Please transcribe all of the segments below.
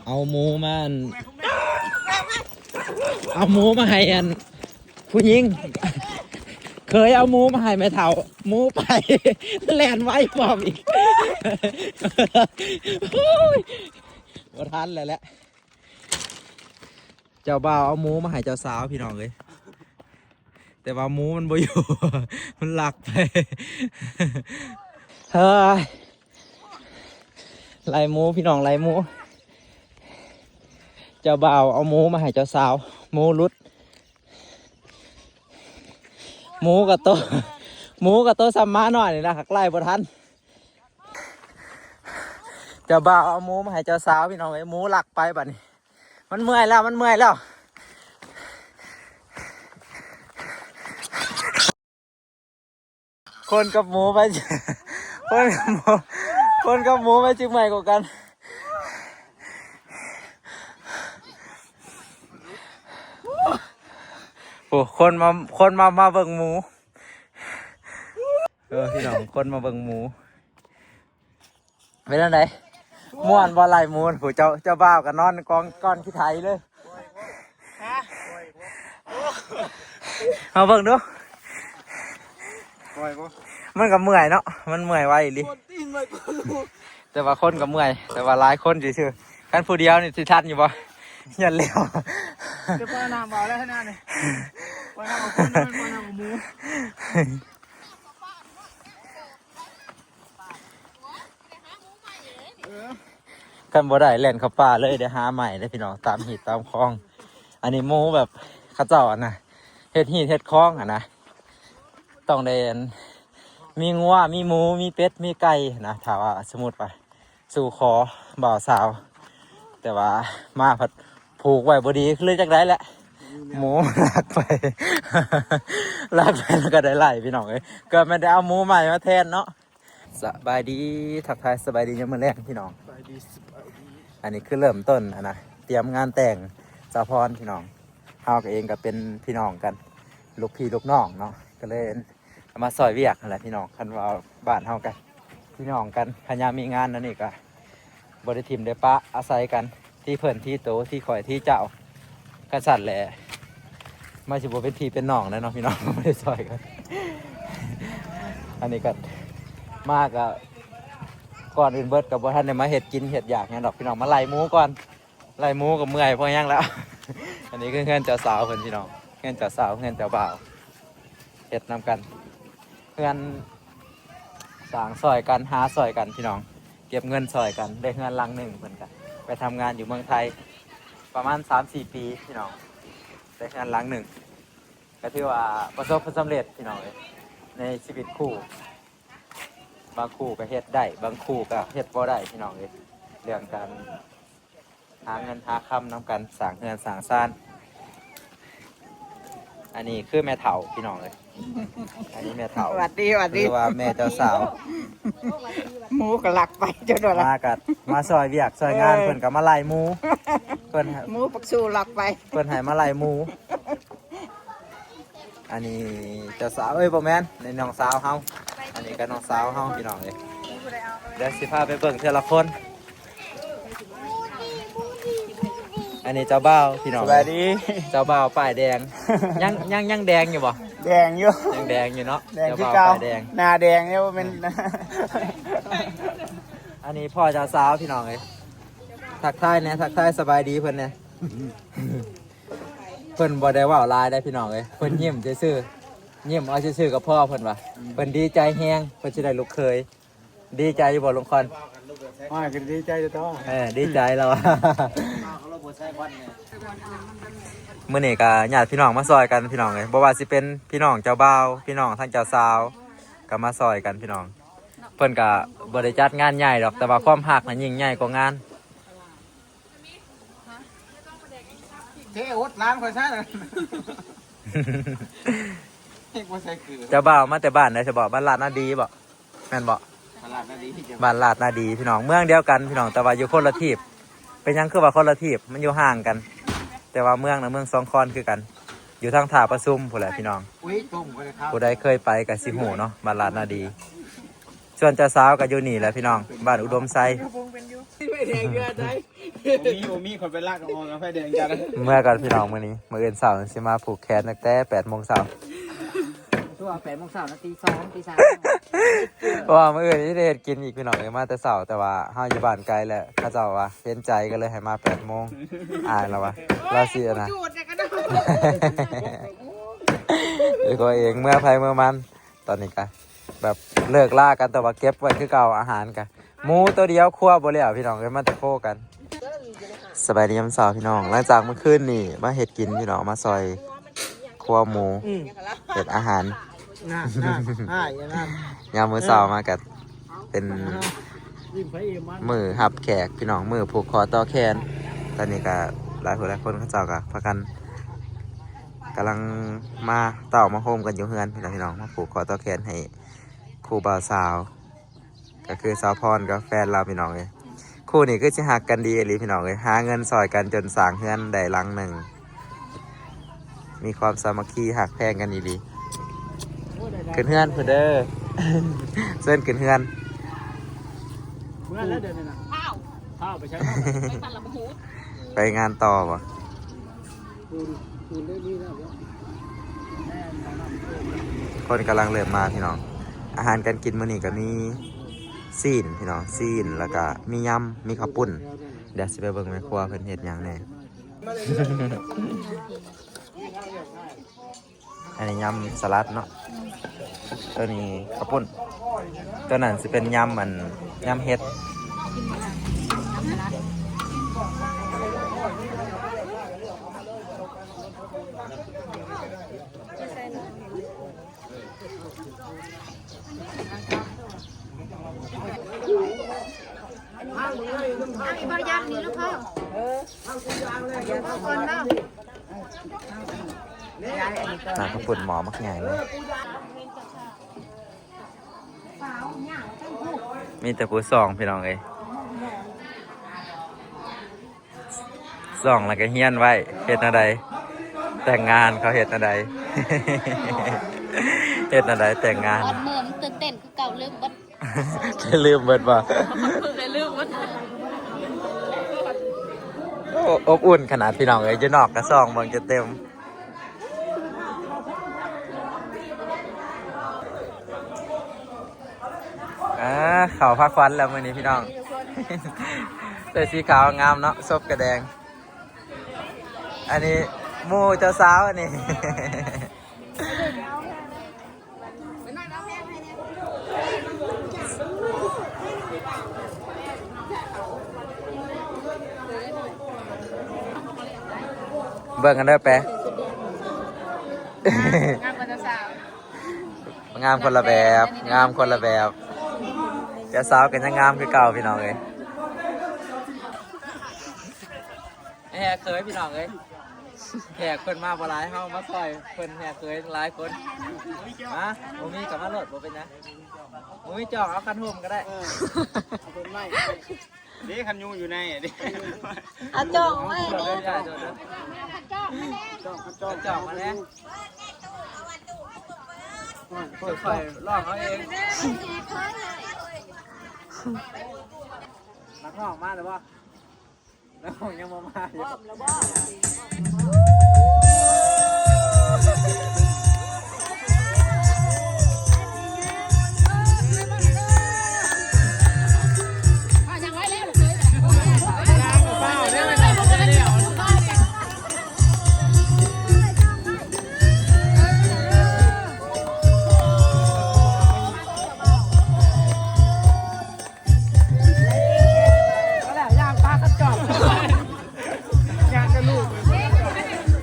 ເອົາໝູມາ ເອົາໝູມາໃຫ້ອັນ ຜູ້ຍິງ ເຄີຍເອົາໝູມາໃຫ້ແມ່ເຖົ້າ ໝູໄປ ແລ່ນໄວພ້ອມອີກ ໂອ້ຍ ບໍ່ທັນແລ້ວແຫຼະ. ເຈົ້າບ່າວເອົາໝູມາໃຫ້ເຈົ້າສາວ ພີ່ນ້ອງເອີຍ ແຕ່ວ່າໝູມັນບໍ່ຢູ່ ມັນລັກໄປ ເຮີ້ຍ ໄລ່ໝູ ພີ່ນ້ອງ ໄລ່ໝູ ເຈົ້າບ່າວເອົາໝູມາໃຫ້ເຈົ້າສາວ ໝູຫຼຸດ ໝູກະໂຕ ໝູກະໂຕສ່ຳໝານ້ອຍນີ້ນະ ຫາກໄລ່ບໍ່ທັນ. ເຈົ້າບ່າວເອົາໝູມາໃຫ້ເຈົ້າສາວ ພີ່ນ້ອງເອີຍ ໝູລັກໄປບາດນີ້ ມັນເມື່ອຍແລ້ວ ມັນເມື່ອຍແລ້ວ ຄົນກັບໝູໄປ ຄົນກັບໝູ ຄົນກັບໝູໄປຊິເມື່ອຍກວ່າກັນ ໂອ້ ຄົນມາ ຄົນມາ ມາເບິ່ງໝູ. ເອີ ພີ່ນ້ອງ ຄົນມາເບິ່ງໝູ ເປັນຈັ່ງໃດ ມ່ວນບໍ່ ໄລ່ໝູ? ຜູ້ເຈົ້າ ເຈົ້າບ່າວກໍນອນກອງກ້ອນຂີ້ໄຖເລີຍ ເຮົາເບິ່ງດູ ມັນກໍເມື່ອຍເນາະ ມັນເມື່ອຍໄວອີ່ຫຼີ ແຕ່ວ່າຄົນກໍເມື່ອຍ ແຕ່ວ່າຫຼາຍຄົນຊື່ໆ ຄັນຜູ້ດຽວນີ້ຊິທັນຢູ່ບໍ່? ຢ້ານແລ້ວ ຈະປ້ອນນ້ຳເອົາແລ້ວຂະໜາດນີ້ ປ້ອນນ້ຳເອົາຄົນ ປ້ອນນ້ຳເອົາໝູ ຄັນບໍ່ໄດ້ແລ່ນເຂົ້າປ່າເລີຍ ໄດ້ຫາໃໝ່ເດ້ພີ່ນ້ອງ ຕາມຮີດຕາມຄອງ. ອັນນີ້ໝູແບບເຂົາເຈົ້າຫັ້ນນະ ເຮັດຮີດເຮັດຄອງຫັ້ນນະ ຕ້ອງໄດ້ອັນ ມີງົວ ມີໝູ ມີເປັດ ມີໄກ່ນະ ຖ້າວ່າສົມມຸດວ່າ ສູ່ຂໍບ່າວສາວ ແຕ່ວ່າມາພັດຜູກໄວ້ບໍ່ດີ ຫຼືຈັ່ງໃດແຫຼະ ໝູລັກໄປ ລັກໄປແລ້ວກໍໄດ້ໄລ່ ພີ່ນ້ອງເອີຍ ກໍແມ່ນໄດ້ເອົາໝູໃໝ່ມາແທນເນາະ. ສະບາຍດີ ທັກທາຍສະບາຍດີຍາມມື້ແລງພີ່ນ້ອງ ສະບາຍດີ ສະບາຍດີ. ອັນນີ້ຄືເລີ່ມຕົ້ນຫັ້ນນະ ຕຽມງານແຕ່ງສາວພອນພີ່ນ້ອງ ເຮົາກໍເອງກໍເປັນພີ່ນ້ອງກັນ ລູກພີ່ລູກນ້ອງເນາະ ກໍເລີຍ ມາຊ່ອຍວຽກຫັ້ນແຫຼະພີ່ນ້ອງ ຄັນວ່າບ້ານເຮົາກໍພີ່ນ້ອງກັນ ພະຍາຍາມມີງານແນວນີ້ກໍບໍ່ໄດ້ຖິ້ມໄດ້ປະ ອາໄສກັນ ທີ່ເພິ່ນທີ່ໂຕ ທີ່ຂ້ອຍທີ່ເຈົ້າ ຄັນຊັ້ນແຫຼະ ມັນຊິບໍ່ເປັນພີ່ເປັນນ້ອງແລ້ວເນາະພີ່ນ້ອງ ບໍ່ໄດ້ຊ່ອຍກັນ. ອັນນີ້ກໍມາກໍ ກ່ອນອື່ນເບິດກໍບໍ່ທັນໄດ້ມາເຮັດກິນເຮັດຢາກຫຍັງດອກພີ່ນ້ອງ ມາໄລ່ໝູກ່ອນ. ໄລ່ໝູກໍເມື່ອຍພໍແຮງແລ້ວ. ອັນນີ້ຄືເຮືອນເຈົ້າສາວເພິ່ນພີ່ນ້ອງ ເຮືອນເຈົ້າສາວ ເຮືອນເຈົ້າບ່າວ ເຮັດນຳກັນ ເຮືອນສ້າງຊ່ອຍກັນ ຫາຊ່ອຍກັນພີ່ນ້ອງ ເກັບເງິນຊ່ອຍກັນ ໄດ້ເຮືອນຫຼັງໜຶ່ງ ເພິ່ນກະໄປທຳງານຢູ່ເມືອງໄທ ປະມານສາມສີ່ປີພີ່ນ້ອງ ໄດ້ເຮືອນຫຼັງໜຶ່ງ ກໍຖືວ່າປະສົບຜົນສຳເລັດພີ່ນ້ອງເອີຍ ໃນຊີວິດຄູ່ ບາງຄູ່ກໍເຮັດໄດ້ ບາງຄູ່ກໍເຮັດບໍ່ໄດ້ພີ່ນ້ອງເອີຍ ເລື່ອງການ ຫາເງິນຫາຄຳນຳກັນ ສ້າງເຮືອນສ້າງຊານ. ອັນນີ້ຄືແມ່ເຖົ້າພີ່ນ້ອງເອີຍ ອັນນີ້ແມ່ເຖົ້າ ຫວັດດີ ຫວັດດີ ຫຼືວ່າແມ່ເຈົ້າສາວ ໝູກໍລັກໄປຈົນວ່າ ມາກໍມາຊ່ອຍວຽກຊ່ອຍງານ ເອີ ເພິ່ນກໍມາໄລ່ໝູ ເພິ່ນ ໝູບັກຊູລັກໄປ ເພິ່ນໃຫ້ມາໄລ່ໝູ. ອັນນີ້ເຈົ້າສາວ ເອີຍ ບໍ່ແມ່ນ ນີ້ນ້ອງສາວເຮົາ ອັນນີ້ກໍນ້ອງສາວເຮົາພີ່ນ້ອງເອີຍ ດຽວຊິພາໄປເບິ່ງເທື່ອລະຄົນ. ອັນນີ້ເຈົ້າບ່າວພີ່ນ້ອງ ສະບາຍດີ ເຈົ້າບ່າວປ້າຍແດງ ຍັງ ຍັງ ຍັງແດງຢູ່ບໍ່? ແດງຢູ່ ຍັງແດງຢູ່ເນາະ ແດງຄືເກົ່າ ເຈົ້າບ່າວປ້າຍແດງ ໜ້າແດງເດ້ ບໍ່ແມ່ນ ອັນນີ້ພໍ່ເຈົ້າສາວພີ່ນ້ອງເອີຍ ທັກທາຍແດ່ ທັກທາຍສະບາຍດີເພິ່ນແດ່. ເພິ່ນບໍ່ໄດ້ເວົ້າຫຼາຍເດ້ພີ່ນ້ອງເອີຍ ເພິ່ນຍິ້ມຊື່ໆ ຍິ້ມເອົາຊື່ໆກໍພໍ ເພິ່ນວ່າ ເພິ່ນດີໃຈແຮງ ເພິ່ນຊິໄດ້ລູກເຂີຍ. ດີໃຈຢູ່ບໍ່ລຸງຄອນ? ໂອ້ຍ ກໍດີໃຈຢູ່ຕົວະ ເອີ ດີໃຈແລ້ວ ມື້ນີ້ກໍຍາດພີ່ນ້ອງມາຊ່ອຍກັນພີ່ນ້ອງເອີຍ ບໍ່ວ່າຊິເປັນພີ່ນ້ອງເຈົ້າບ່າວ ພີ່ນ້ອງທາງເຈົ້າສາວ ກໍມາຊ່ອຍກັນພີ່ນ້ອງ. ເພິ່ນກໍບໍ່ໄດ້ຈັດງານໃຫຍ່ດອກ ແຕ່ວ່າຄວາມຮັກນະຍິ່ງໃຫຍ່ກວ່າງານ. ເທໂອດລ້າງຂ້ອຍຊະ ເຮັດບໍ່ໃສ່ເກືອ. ເຈົ້າບ່າວມາແຕ່ບ້ານໃດຊະບໍ? ບ້ານລາດນາດີບໍ? ແມ່ນບໍ? ບ້ານລາດນາດີ ບ້ານລາດນາດີພີ່ນ້ອງ ເມືອງດຽວກັນພີ່ນ້ອງ ແຕ່ວ່າຢູ່ຄົນລະທີບ. ເປັນຫຍັງຄືວ່າຄົນລະທີບ? ມັນຢູ່ຫ່າງກັນ ແຕ່ວ່າເມືອງນະ ເມືອງສອງຄອນຄືກັນ ຢູ່ທາງທ່າປະຊຸມພຸ້ນແຫຼະພີ່ນ້ອງ. ຜູ້ໃດເຄີຍໄປກໍຊິຮູ້ເນາະ ບ້ານລາດນາດີ. ສ່ວນເຈົ້າສາວກໍຢູ່ນີ້ແຫຼະພີ່ນ້ອງ ບ້ານອຸດົມໄຊ. ໄຟແດງຢູ່ອັນໃດ? ບໍ່ມີ ບໍ່ມີ ຂ້ອຍໄປລັກເອົາອອກກາໄຟແດງຈັດ. ເມືອກ່ອນພີ່ນ້ອງ ມື້ນີ້ ມື້ອື່ນເຊົ້າຊິມາຜູກແຂນຕັ້ງແຕ່ແປດໂມງເຊົ້າ. ຄືວ່າແປດໂມງເຊົ້ານະ ຕີສອງ ຕີສາມ ເພາະວ່າມື້ອື່ນຊິໄດ້ເຮັດກິນອີກພີ່ນ້ອງເອີຍ ມາແຕ່ເຊົ້າ ແຕ່ວ່າເຮົາຢູ່ບ້ານໄກ ແລະ ເຂົາເຈົ້າວ່າເຫັນໃຈ ກໍເລີຍໃຫ້ມາແປດໂມງ. ອ້າຍລາວວ່າ ລາວຊິອັນນະ ເອີຍ ກໍເອງ ເມືອໃຜເມືອມັນ. ຕອນນີ້ກະແບບເລີກລາກັນ ແຕ່ວ່າເກັບໄວ້ຄືເກົ່າ ອາຫານກະໝູໂຕດຽວ ຄົວບໍ່ແລ້ວພີ່ນ້ອງເອີຍ ມາແຕ່ໂຄກັນ. ສະບາຍດີຍາມເຊົ້າພີ່ນ້ອງ ຫຼັງຈາກມື້ຄືນນີ້ມາເຮັດກິນພີ່ນ້ອງ ມາຊ່ອຍຄົວໝູ ອືມ ເຮັດອາຫານ. ນະ ນະ ອ້າຍ ຢ່າງນັ້ນ ຍາມມື້ເຊົ້າມາກະເປັນມື້ຮັບແຂກພີ່ນ້ອງ ມື້ຜູກຄໍຕໍ່ແຂນ. ຕອນນີ້ກະຫຼາຍຜູ້ຫຼາຍຄົນເຂົາເຈົ້າກະພາກັນ ກຳລັງມາເຕົ້າມາໂຮມກັນຢູ່ເຮືອນພີ່ນ້ອງ ພີ່ນ້ອງ ມາຜູກຄໍຕໍ່ແຂນໃຫ້ຄູ່ບ່າວສາວ ກໍຄືສາວພອນກັບແຟນລາວພີ່ນ້ອງເອີຍ. ຄູ່ນີ້ຄືຊິຮັກກັນດີອີ່ຫຼີພີ່ນ້ອງເອີຍ ຫາເງິນຊ່ອຍກັນຈົນສ້າງເຮືອນໄດ້ຫຼັງໜຶ່ງ ມີຄວາມສາມັກຄີຮັກແພງກັນອີ່ຫຼີ. ຂຶ້ນເຮືອນພຸ້ນເດີ ເຊີນຂຶ້ນເຮືອນ. ເມືອແລ້ວດຽວນີ້ນະ ພ້າວ ພ້າວໄປໃສເນາະ? ໄປງານຕໍ່ບໍ່? ຄົນກຳລັງເລີ່ມມາພີ່ນ້ອງ. ອາຫານການກິນມື້ນີ້ກໍມີຊີ້ນພີ່ນ້ອງ ຊີ້ນ ແລ້ວກໍມີຍຳ ມີເຂົ້າປຸ້ນ. ດຽວຊິໄປເບິ່ງແມ່ຄົວເພິ່ນເຮັດຫຍັງແດ່. ອັນນີ້ຍຳສະຫຼັດເນາະ ໂຕນີ້ເຂົ້າປຸ້ນ ໂຕນັ້ນຊິເປັນຍຳ ອັນ ຍຳເຫັດ. ນ້ຳເຂົ້າປຸ້ນໝໍ້ບັກໃຫຍ່ເລີຍ ມີແຕ່ຜູ້ສ່ອງພີ່ນ້ອງເອີຍ. ສ່ອງແລ້ວກໍຮຽນໄວ້ ເຮັດແນວໃດແຕ່ງງານ ເຂົາເຮັດແນວໃດ ເຮັດແນວໃດແຕ່ງງານ. ຕອນເມີມັນຕື່ນເຕັ້ນຄືເກົ່າ ລືມເບິດ ລືມເບິດບໍ່? ລືມເບິດ. ໂອ້ ອົບອຸ່ນຂະໜາດພີ່ນ້ອງເອີຍ ຢູ່ນອກກໍສ່ອງເບິ່ງຈົນເຕັມ. ອ່າ ເຂົ້າພາຂວັນແລ້ວມື້ນີ້ພີ່ນ້ອງ ໃສ່ສີຂາວງາມເນາະ ສົບກະແດງ. ອັນນີ້ໝູ່ເຈົ້າສາວອັນນີ້ ເບິ່ງກັນເດີແປ ງາມກວ່າເຈົ້າສາວ. ງາມຄົນລະແບບ ງາມຄົນລະແບບ. ເຈົ້າສາວກໍຍັງງາມຄືເກົ່າພີ່ນ້ອງເອີຍ. ແຫ່ເຂີຍພີ່ນ້ອງເອີຍ ແຂກເພິ່ນມາບໍ່ຫຼາຍ ເຮົາມາຊ່ອຍເພິ່ນແຫ່ເຂີຍຫຼາຍຄົນ. ມາ ບໍ່ມີກໍມາໂລດ ບໍ່ເປັນຫຍັງ ບໍ່ມີຈອງເອົາຄັນຮົ່ມກໍໄດ້. ເອີ ເອົາຕົ້ນໄມ້ ເດ້ ຄັນຢູ່ຢູ່ໃນເດ້ ເອົາຈອງໄວ້ເດ້ ຈອງມາແດ່ ຈອງມາແດ່ ຂ້ອຍລອງເອົາເອງ. ນັກຮ້ອງມາແລ້ວບໍ່? ນັກຮ້ອງຍັງບໍ່ມາຢູ່. ພ້ອມແລ້ວບໍ່? ເອົາແລ້ວ ຍ່າງປາກັນຈອບ ຍ່າງກັນລູກ.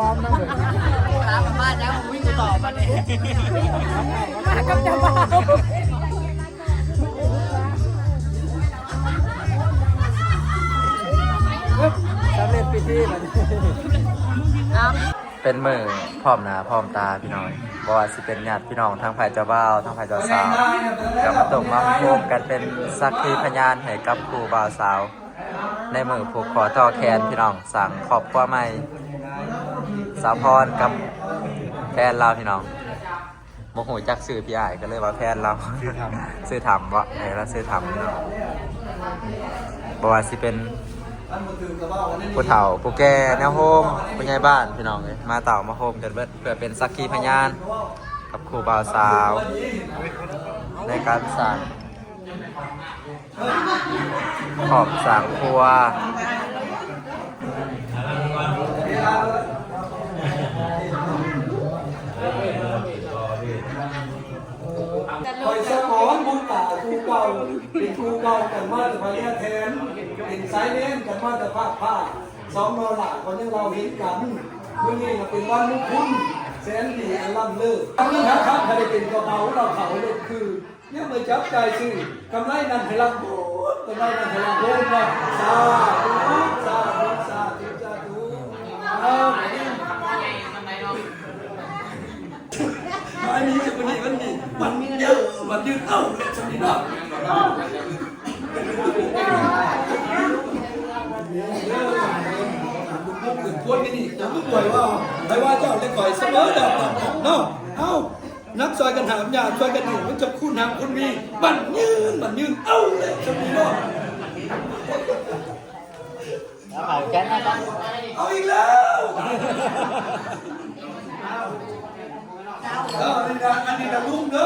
ຕາມມາແລ້ວ ວິ້ງຕໍ່ມາເດ້ ມາກັບເຈົ້າບ່າວ ສຳເລັດພິທີບັດນີ້ ເປັນມື້ພ້ອມໜ້າພ້ອມຕາພີ່ນ້ອງ ບໍ່ວ່າຊິເປັນຍາດພີ່ນ້ອງທາງຝ່າຍເຈົ້າບ່າວ ທາງຝ່າຍເຈົ້າສາວ ກໍມາຕົກມາໂຮມກັນເປັນສັກຂີພະຍານໃຫ້ກັບຄູ່ບ່າວສາວ ໃນມື້ຜູກຂໍ້ຕໍ່ແຂນພີ່ນ້ອງ ສ້າງຄອບຄົວໃໝ່ ສາວພອນກັບແຟນລາວພີ່ນ້ອງ. ບໍ່ຮູ້ຈັກຊື່ພີ່ອ້າຍ ກໍເລີຍວ່າແຟນລາວ ຊື່ທຳ ຊື່ທຳບໍ່ ເອີ ລາວຊື່ທຳເນາະ. ບໍ່ວ່າຊິເປັນຜູ້ເຖົ້າຜູ້ແກ່ແນວໂຮມ ຜູ້ໃຫຍ່ບ້ານພີ່ນ້ອງເອີຍ ມາເຕົ້າມາໂຮມກັນເບິດ ເພື່ອເປັນສັກຂີພະຍານກັບຄູ່ບ່າວສາວ ໃນການສ້າງ ຄອບສ້າງຄົວ. ຂ້ອຍສະຫງວນບຸນຕາຄູ່ເກົ່າ ເປັນຄູ່ເກົ່າກັນມາແຕ່ພະຍາແທນ ເປັນສາຍແນນກັນມາແຕ່ພາກພ້າ ສອງໜໍ່ຫຼ້າກໍຍັງເລົ່າເຫັນກັນ. ມື້ນີ້ກໍເປັນວັນມຸງຄຸນແສນດີອັນລ້ຳເລີ ເງິນຫາຄຳກໍໄດ້ເປັນກະເປົາເລົ່າເຂົາເລີຍຄື ຍັງໄປຈັບຈ່າຍຊື້ ກຳໄລນັ້ນໃຫ້ລັກໂພດ ກຳໄລນັ້ນໃຫ້ລັກໂພດເນາະ. ສາທຸ ສາທຸ ສາທຸ ສາທຸ. ເອົາ ມານີ້ຈະບໍ່ດີ ມັນນີ້ ມັນຍືດ ມັນຍືດ ເອົາ ແຫຼະ ຊັ້ນນີ້ເນາະ. ເດີ ບຸນມຸງຂຶ້ນ ຄວນນີ້ ຈະບໍ່ປ່ວຍວ່າ ໃຜວ່າເຈົ້າແລະຂ້ອຍສະເໝີດອກເນາະ. ເອົາ ນັກຊ່ອຍກັນຫາບຫຍ້າ ຊ່ອຍກັນຫາບ ມັນຈະຄູນຮັ່ງຄູນມີ ໝັ້ນຍືນ ໝັ້ນຍືນ ເອົາແຫຼະ ຊັ້ນນີ້ເນາະ. ເອົາອີກແລ້ວ ເອີ ອັນນີ້ນະ ອັນນີ້ນະລຸງເດີ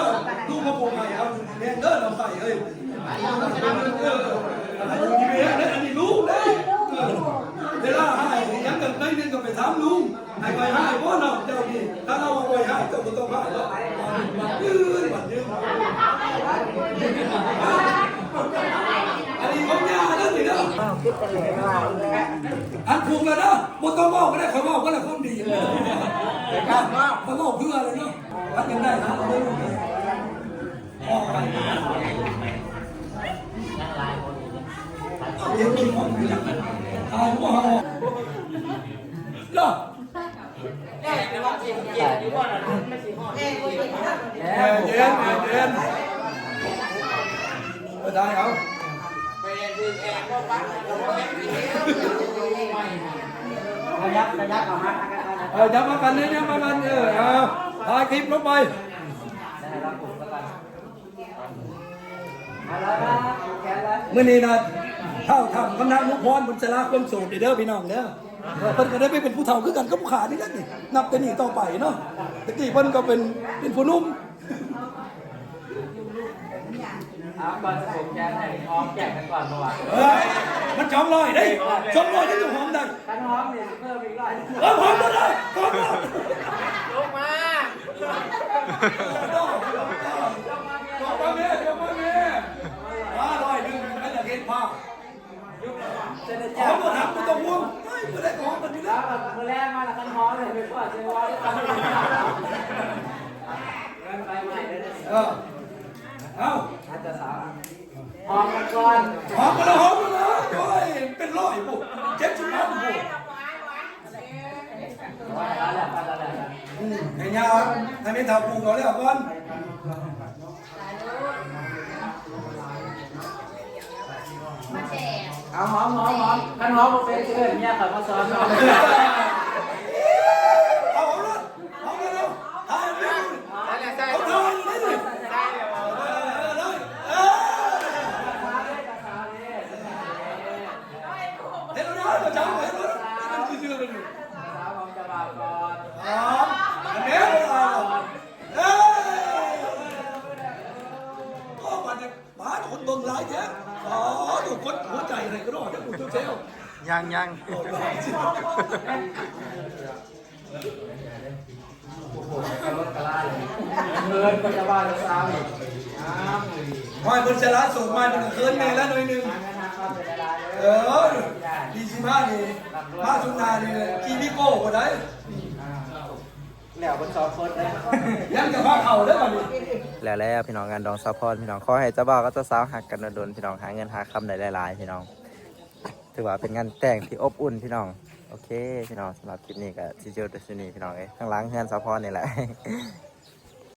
ລຸງມາປູກໃຫ້ເຮົາຢູ່ດີມີແຮງເດີ ນ້ອງໄສ້ເອີຍ ເອີ ຢູ່ດີມີແຮງເດີ ອັນນີ້ລຸງເດ້ ເອີ ເວລາໃຫ້ຫຍັງກັນໜ້ອຍໜຶ່ງກໍໄປຖາມລຸງ. ໃຫ້ຂ້ອຍຮ້າຍບໍ່ນ້ອງເຈົ້ານີ້ ຖ້າລາວວ່າຂ້ອຍຮ້າຍ ເຈົ້າບໍ່ຕ້ອງຮ້າຍດອກ ມັນຢືນ ມັນຢືນ ອັນນີ້ຂອງຍ່າເດີນີ້ເດີ ເວົ້າຜິດໄປແລ້ວວ່າ ອັນຖືກແລ້ວເດີ ບໍ່ຕ້ອງເວົ້າກໍໄດ້ ຂ້ອຍເວົ້າເບິດແລ້ວຄວາມດີ ຂ້ອຍເວົ້າເພື່ອແລ້ວເນາະ ຄັນຍັງໄດ້ຫາເອົາເດີ ເນາະ ແອເຢັນ ແອເຢັນ ບໍ່ໄດ້ເອົາ ຂະຫຍັບ ຂະຫຍັບເຂົ້າມາ ເອີ ຫຍັບມາກັນເດີ ຫຍັບມາກັນ ເອີ ເອົາ ຖ່າຍຄລິບລົງໄປ. ມື້ນີ້ນະ ທ້າວທຳ ຄຳນານຸພອນ ເພິ່ນສະຫຼາຄວາມໂສດເດີພີ່ນ້ອງເດີ ເອີ ເພິ່ນກໍໄດ້ໄປເປັນຜູ້ເຖົ້າຄືກັນກັບຜູ້ຂ້ານີ້ແຫຼະນີ້ ນັບແຕ່ນີ້ຕໍ່ໄປເນາະ ແຕ່ກີ້ເພິ່ນກໍເປັນ ເປັນຜູ້ໜຸ່ມ ເອົາ ກ່ອນຊິຜູກແຂນໃຫ້ຫອມແກ້ມກັນກ່ອນບໍ່ວ່າ ເອີ ມັນສອງຮ້ອຍເດ້ ສອງຮ້ອຍຈະຫອມໄດ້ ຄັນຫອມນີ້ຊິເພີ່ມອີກຮ້ອຍ ເອີ ຫອມບໍ່ໄດ້ ຫອມບໍ່ ລົງມາ ລົງມາແມ່ ລົງມາແມ່ ມາຮ້ອຍໜຶ່ງ ມັນຢາກເຫັນພາບ ຂອງບໍ່ຖາມບໍ່ຕ້ອງຫ່ວງ ເອີຍ ບໍ່ໄດ້ຂອງກັນຢູ່ແລ້ວ ມື້ແລງມາລະຄັນຫອມເລີຍ ໄປພໍ້ເຊີວ່າ ເອີ ເອົາ ອາດຈະສາ ຫອມກັນກ່ອນ ຫອມກັນແລ້ວ ຫອມກັນແລ້ວ ໂອ້ຍ ເປັນຮ້ອຍພຸ້ນ ເຈັດສິບພັນພຸ້ນ ອືມ ໃຫ້ຍ່າ ໃຫ້ແມ່ເຖົ້າປູກເອົາແລ້ວກ່ອນ ເອົາ ຫອມ ຫອມ ຫອມ ຄັນຫອມບໍ່ເປັນ ຊິເອີ້ນເມຍຂ້ອຍມາສອນເນາະ ເອົາ ເອົາໂລດ ເອົາເອົາ ຖ່າຍເອົາ ເອົາ ຖ່າຍຢູ່ນີ້ ເອີ ເອີ ເຮັດແລ້ວເດີ ເຈົ້າເຮັດແລ້ວເດີ ມັນຊື່ໆກັນຢູ່ ສາວຂອງເຈົ້າບ່າວກ່ອນ ຫອມ ອັນນີ້ ເອີ ໂອ້ ບາດນີ້ ປາດ ຄົນເບິ່ງຫຼາຍແທ້ ອໍ ໂອ້ ກົດຫົວໃຈໃຫ້ກະດອກເດີ ຜູ້ເຈົ້າແຊວ ຍັງ ຍັງ ໂອ້ ໂອ້ ເຂີນກໍຈະວ່າລູກສາວອີກ ອ້າວ ຂ້ອຍເພິ່ນສະຫຼະໂສດໃໝ່ ເພິ່ນກໍເຂີນແດ່ລະໜ້ອຍໜຶ່ງ ເອີ ປີສິບຫ້ານີ້ ມາສຸດໜ້ານີ້ ຂີ່ວີໂກ້ບໍ່ໄດ້. ແລ້ວເບິດສອງຄົນແລ້ວ ຍັງຈະພາເຂົ້າເດີບັດນີ້ ແລ້ວແລ້ວພີ່ນ້ອງ ງານດອງສາວພອນ ພີ່ນ້ອງ ຂໍໃຫ້ເຈົ້າບ່າວກັບເຈົ້າສາວຮັກກັນດົນໆ ພີ່ນ້ອງ ຫາເງິນຫາຄຳໄດ້ຫຼາຍໆ ພີ່ນ້ອງ ຖືວ່າເປັນງານແຕ່ງທີ່ອົບອຸ່ນ ພີ່ນ້ອງ ໂອເຄ ພີ່ນ້ອງ ສຳລັບຄລິບນີ້ກໍຊິຈົບແຕ່ສ່ຳນີ້ ພີ່ນ້ອງເອີຍ ທາງຫຼັງເຮືອນສາວພອນນີ້ແຫຼະ